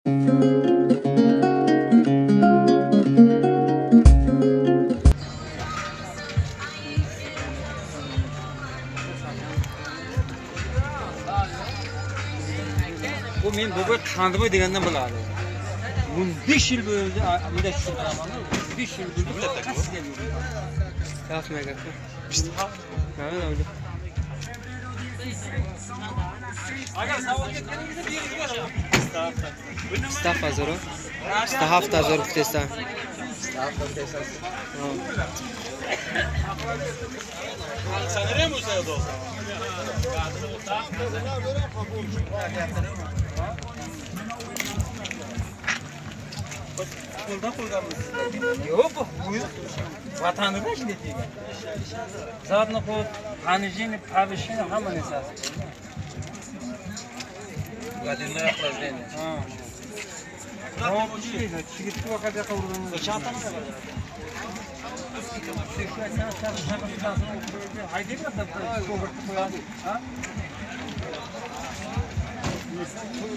Bu men bugun Qandiboy degandan biladi. 15 yil bo'ldi, bunda tushuntiraman. 15 yil bo'ldi. Qaysiga yurdi? Yoqmagan. Mana o'yla. Agar savol ketganingizda bering. 27 0 27 0 guftesan. Qo'ldan qo'lganmiz. Yo'q, bu vatanida shunday degan. Zadni qo'l, понижение, повышение hamma narsasi. Водяное охлаждение. Ha. Chigitni vaqat yoqqa urganmiz.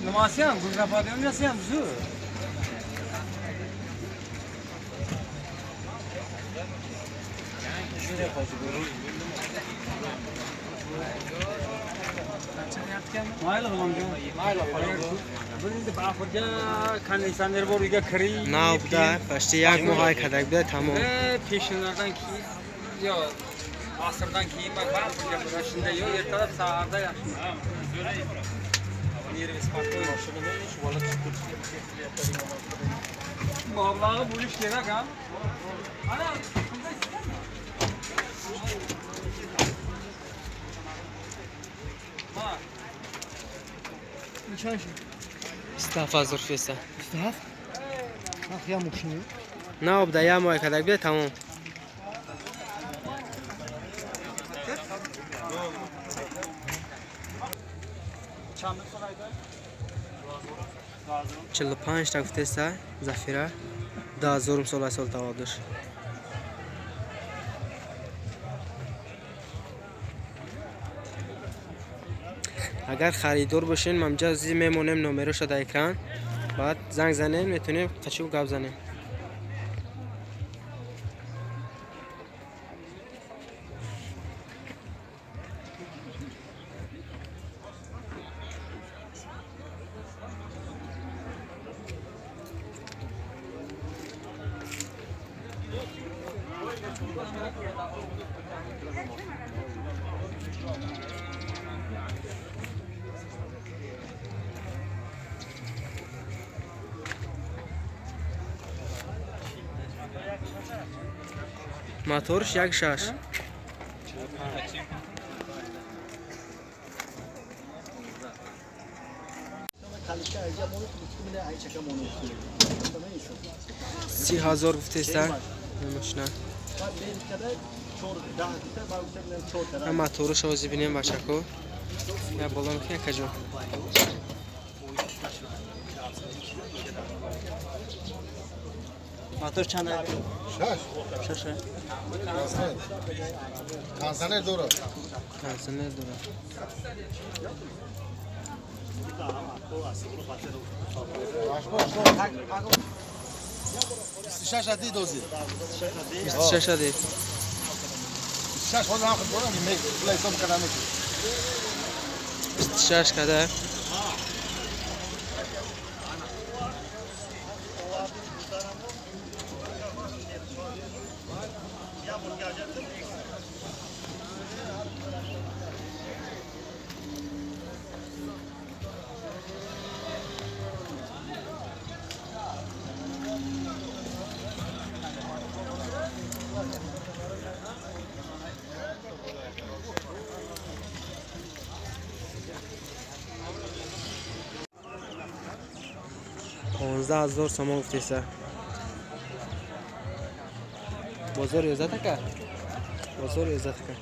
Nimasi ham, gulrafodiyasi ham zo'r. Mayli g'ulomjon. Mayli. Bir endi Bafurga konditsioner bor, uyga kiring. Navda почти як моҳ кадаг буда тамом. Peshinlardan keyin yo asrdan keyin Bafurga bo'ladi. Shunda yo ertalab saharda yaxshi. Nervi спокойно. Mablag'i bo'lish kerak ha. Ana, 27 0 феса. 27? Ах, я мучню. Нав буда як моҳ кадаг буда тамом. 45 та гуфтеса Зафира 2000 сол сол таваллудш. Агар харидор бошен, мамҷа зи мемонем номероша дар экран, баъд занг занем, метавонем қачику гап занем. Моторш 1.6. 30 000 гуфтеста машина. Моторш ози бинем бачако. Я боло мекунем якаҷо. Мотор чанд? Шаш. Шаш. Кондиционер дорад. Кондиционер дорад. 26 адид ози. 26 адид. 26 ҳозир ҳам худ дорам, пула ҳисоб карда мекунем. 26 када. 15 000 сомон гуфтеса. Бозор 11 така? Бозор 11 така.